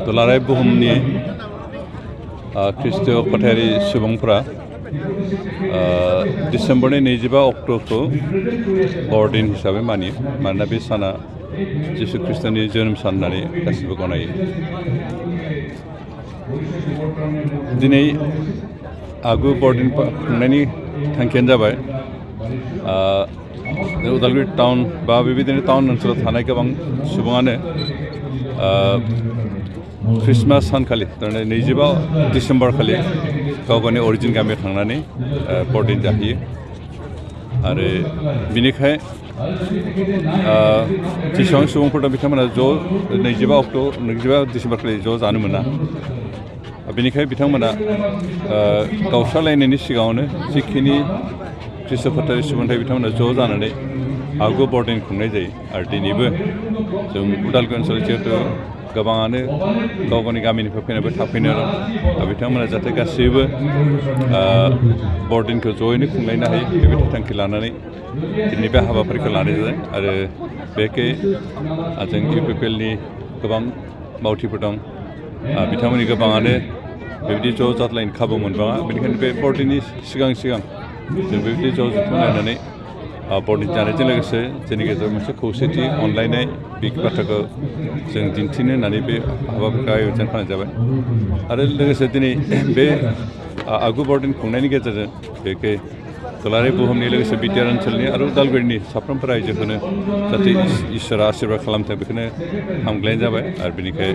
दुलाराय बुहुमनि ख्रिस्टीय फोथायारि सुबुंफोरा डिसेम्बरनि 25 अक्ट'खौ बर'दिन हिसाबै मानियो मानोना बे साना जिसु ख्रिस्ट'नि जोनोम सान होननानै गासिबो गनायो। दिनै आगु बर'दिन खुंनायनि थांखियानो जाबाय उदालगुरि टाउन बा बेबायदिनो टाउन ओनसोलाव थानाय गोबां सुबुङानो ख्रिस्टमास सानखालि थारमाने 25 डिसेम्बर खालि गाव गावनि अरिजिन गामियाव थांनानै बर'दिन जाहैयो आरो बिनिखाय जेसेबां सुबुंफोर दं बिथांमोना ज' 25 डिसेम्बर खालि ज' जानो मोना। बेनिखाय बिथांमोना गावस्रालायनायनि सिगाङावनो जिखिनि ख्रिस्ट फोथायारि सुबुंथाय बिथांमोना ज' जानानै आगु बर'दिन खुंनाय जायो आरो दिनैबो जों उदालगुरि ओनसोलाव जिहेतु गोबाङानो गाव गावनि गामिनिफ्राय फैनायबो थाफैनो बिथांमोना जाहाथे गासैबो बर'दिनखौ ज'यैनो खुंलायनो हायो बेबायदि थांखि लानानै दिनै बे हाबाफारिखौ लानाय जादों आरो बेखै जों इउपिपिएलनि गोबां मावथिफोर दं बिथांमोननि गोबाङानो बेबायदि ज' जाज्लायनो खाबु मोनबाङा बेनिखायनो बे बर'दिननि सिगां जों बेबायदि ज' जुथुमलायनानै बर'दिन जानायजों लोगोसे जोंनि गेजेराव मोनसे खौसेथि अनलायनाय बे बाथ्राखौ जों दिन्थिनो होननानै बे हाबाफारिखौ आयोजन खालामनाय जाबाय आरो लोगोसे दिनै बे आगु बर'दिन खुंनायनि गेजेरजों बेखै दुलाराय बुहुमनि लोगोसे बिटिआर ओनसोलनि आरो उदालगुरिनि साफ्रोमबो रायजोखौनो जाहाथे इसोरा आशीर्बाद खालामथों बेखौनो हामग्लायनाय जाबाय आरो बेनिखाय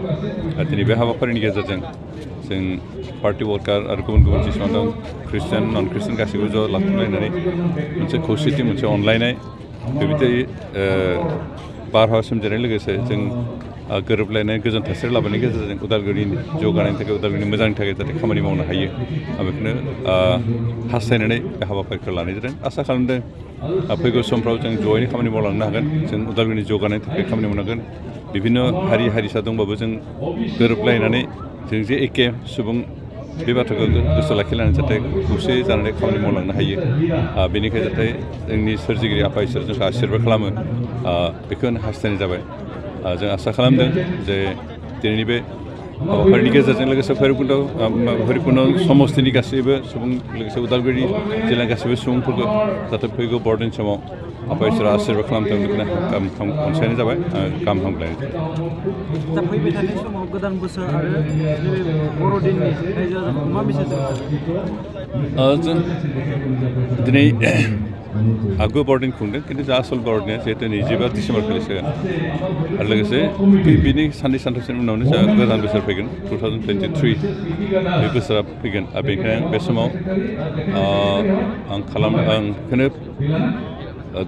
दिनै बे हाबाफारिनि गेजेरजों जों पार्टि वर्कार आरो गुबुन गुबुन जेसेबां दं ख्रिस्टियान नन ख्रिस्टियान गासैबो ज' लाथुमलायनानै मोनसे खौसेथि मोनसे अनलायनाय बेबायदि बारहावा सोमजिनाय लोगोसे जों गोरोबलायनाय गोजोन थासारि लाबोनायनि गेजेरजों उदालगुरिनि जौगानायनि थाखाय उदालगुरिनि मोजांनि थाखाय जाहाथे खामानि मावनो हायो बेखौनो हास्थायनानै बे हाबाफारिखौ लानाय जादों आसा खालामदों फैगौ समफ्राव जों ज'यैनो खामानि मावलांनो हागोन जों उदालगुरिनि जौगानायनि थाखाय खामानि मावनांगोन बिभिन्न हारि हारिसा दंबाबो जों गोरोबलायनानै जों जे एखे सुबुं बे बाथ्राखौ गोसोआव लाखिलायनानै जाहाथे खौसे जानानै खामानि मावलांनो हायो बेनिखायनो जाहाथे जोंनि सोरजिगिरि आफा इसोर जोंखौ आशीर्बाद खालामो बेखौनो हास्थायनाय जाबाय जों आसा खालामदों जे दिनैनि बे हाबाफारिनि गेजेरजों लोगोसे भैरबकुन्द समस्तिनि गासैबो सुबुं लोगोसे उदालगुरि जिल्लानि गासैबो सुबुंफोरखौ जाहाथे फैगौ बर'दिन समाव आफा इसोरा आशीर्बाद खालामथों बेखौनो अनसायनाय जाबाय गाहाम हामग्लायनाय जाबाय। दा फैबाय थानाय समाव गोदान बोसोर आरो बर'दिननि रायजो राजाफोरखौ मा मेसेज जों दिनै आगु बर'दिन खुंदों खिन्थु जा आसल बर'दिना जिहेतु 25 डिसेम्बर खालिसो आरो लोगोसे बिनि साननै सानथामसोनि उनावनो जोंहा गोदान बोसोर फैगोन 2023 बे बोसोरा फैगोन आरो बेनिखायनो बे समाव आं बेखौनो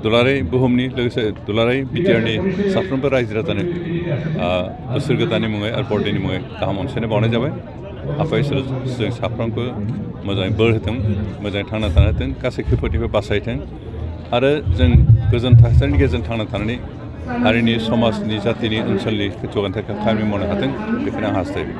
दुलाराय बुहुमनि लोगोसे दुलाराय बिटिआरनि साफ्रोमबो रायजो राजानो बोसोर गोदाननि मुङै आरो बर'दिननि मुङै गाहाम अनसायनाय बावनाय जाबाय आफा इसोर जों साफ्रोमबो मोजाङै बोर होथों मोजाङै थांना थानो होथों गासै खैफोदनिफ्राय बासायथों आरो जों गोजोन थासारिनि गेजेरजों थांना थानानै हारिनि समाजनि जातिनि ओनसोलनि जौगानायनि थाखाय खामानि मावनो हाथों बेखौनो आं हास्थायबाय।